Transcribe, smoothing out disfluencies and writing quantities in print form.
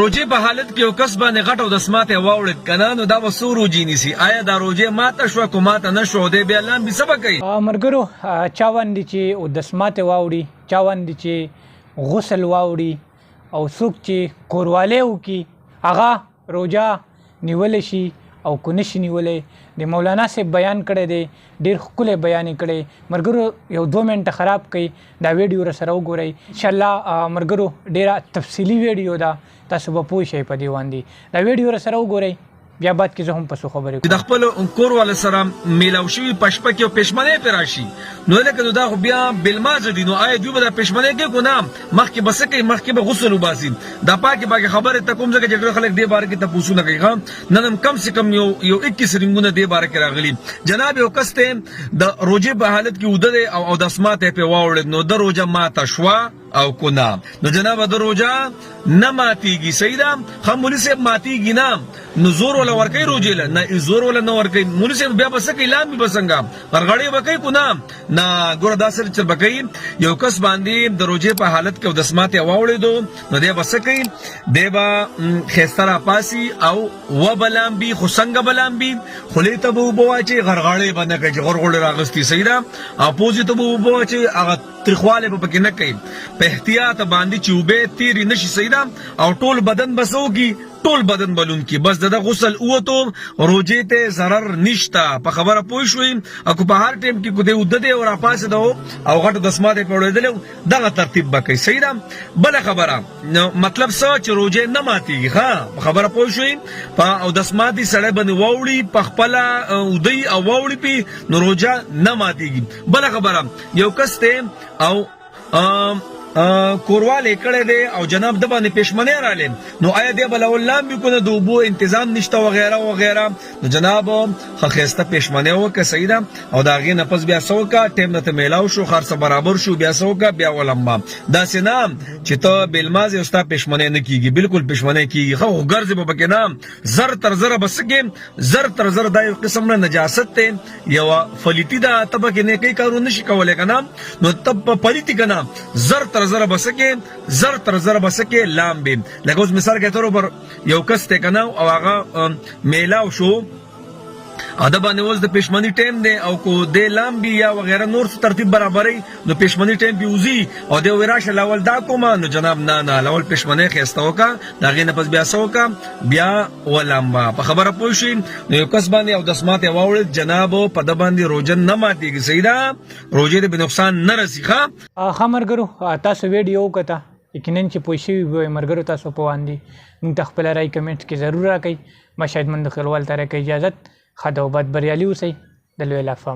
روژې په حالت کې یو کس باندې غټ اودس ماتی واوړید کنه نو دا به څو روژې نیسي آیا دا روژې ماته شوه که ماته نه شوه او دی بیا لامبي څه به کوي؟ ملګرو چا باندې چې اودس ماتی واوړي، چا باندې چې غسل واوړي او څوک چې کوروالی وکړي هغه روژه نیولی شي او که نشي نیولی. د مولانا صاحب بیان کړی دی، ډیر ښکلی بیان یې کړی. ملګرو یو دوه منټه خراب کړئ، دا ویډیو راسره وګورئ ان شاء الله. ملګرو ډیره تفصیلي ویډیو ده، تاسو به پوه شئ په دې باندې. دا ویډیو راسره وګورئ، بیا بعد کې زه هم په څو خبرې د کوم. خپل کور والا سره میلاو شوي په شپه کې او پښمنۍ پرې راشي نو لکه نو دا خو بیا بلمازه دي، نو آیا دوی به دا پښمنۍ کوي که نه؟ مخکې به څه کوي؟ مخکې به غسل وباسي. دا پاکې پاکې خبرې ته کوم ځکه چې ډېر خلک دې باره کې تپوسونه کوي. ښه، نن هم کم سه کم یو یو 21 رنګونه دې باره کې راغلي. جناب یو کس ته د روژې په حالت کې اوده دی او اودس ماته پرې واوړېد، نو د روژه ماته شوه او که نه؟ نو جناب د روژه نه ماتیږي، صحیح ده. ښه مولوي صاحب، ماتیږي نه نو زور ولا ورکوي روژې له؟ نه، زور ولا نه ورکوي. مولوي صاحب بیا به څه کوي؟ لامبي به څنګه؟ غرغړې به کوي که نه؟ نه، ګوره دا سره چل به کوي. یو کس باندې د روژې په حالت کې اودس ماتې واوړېدو نو دی به څه کوي؟ دی به ښایسته راپاسي او وبه لامبي، خو څنګه به لامبي؟ خولې ته به اوبه واچوي، غرغړې به نه کوي چې غرغړې راغستي، صحیح ده، او پوزې ته به اوبه واچوي، هغه تریخوالی به پکې نه کوي، په احتیاط باندې چې اوبه تیرې نشي، صحیح ده، او ټول بدن به څه وکړي؟ ټول بدن بلون کی. بس د غسل اوتو، روزې ته ضرر نشتا. په خبره پوه شوي؟ او که په هر ټیم کې کو دی اوده دی او راپاسې ده او غټ دسماته په وړېدل، دغه ترتیب به کوي، صحیح ده. بله خبره نو مطلب څه چې روزه نه ماتیږي. ښه، په خبره پوه شوي؟ په او دسماتي سړی باندې واوړي، په خپله اودی او واوړي پی، نو روزه نه ماتیږي. بله خبره، یو کس ته او کوروالی کړی دی او جناب د باندې پښمنه رااله، نو آیا دی بل اول لامبي کو نه؟ د اوبو انتظام نشته وغیرہ وغیرہ، نو جناب خخسته پښمنه وکه، صحیح ده، او دا غي نه پس بیا سوکا ټیم نه ته میلاو شو، خرڅ برابر شو، بیا سوکا بیا ولمبا. دا سینا چې ته بلماز او ستا پښمنه نه کیږي، بالکل پښمنه کیږي، خو ګرځي به پکې نه، زر تر زره بسګي، زر تر زر. دا یو قسم نه نجاست ته، یو فلیتی ده، ته پکې نیکی کارونه نشي کولای کنه، نو ته په پلیتی کنه، زر تر زر بسکه، زر تر زر بسکه لامبي. لکه اوس مثال کې تر پر یو کس ته کنه او هغه میلاو شو او د باندې اوس د پښمنی ټیم دی، او کو د لامبي یا وغیرہ نور څه ترتیب برابرې، نو پښمنی ټیم پیوزی او د وراشه لاول دا کومه، نو جناب نه نه، لاول پښمنی خسته وکا، دا غینه پس بیا سوکا بیا ولامبا. په خبره پوه شئ؟ نو یو کس باندې او دسماته واوړل جناب، په د باندې روزه نه ماتیږي، صحیح ده، روزه دې به نقصان نه رسی. ښه. ښه ملګرو، تاسو ویډیو وکته، یقینا چې پوه شوي به وئ. ملګرو تاسو په باندې موږ ته خپله رای کمنټ کې ضرور راکړئ. ما شاهد مندوخېلوال ته راکړئ اجازت. ښه ده او بد، بریالي اوسئ. د لوی الله په امان.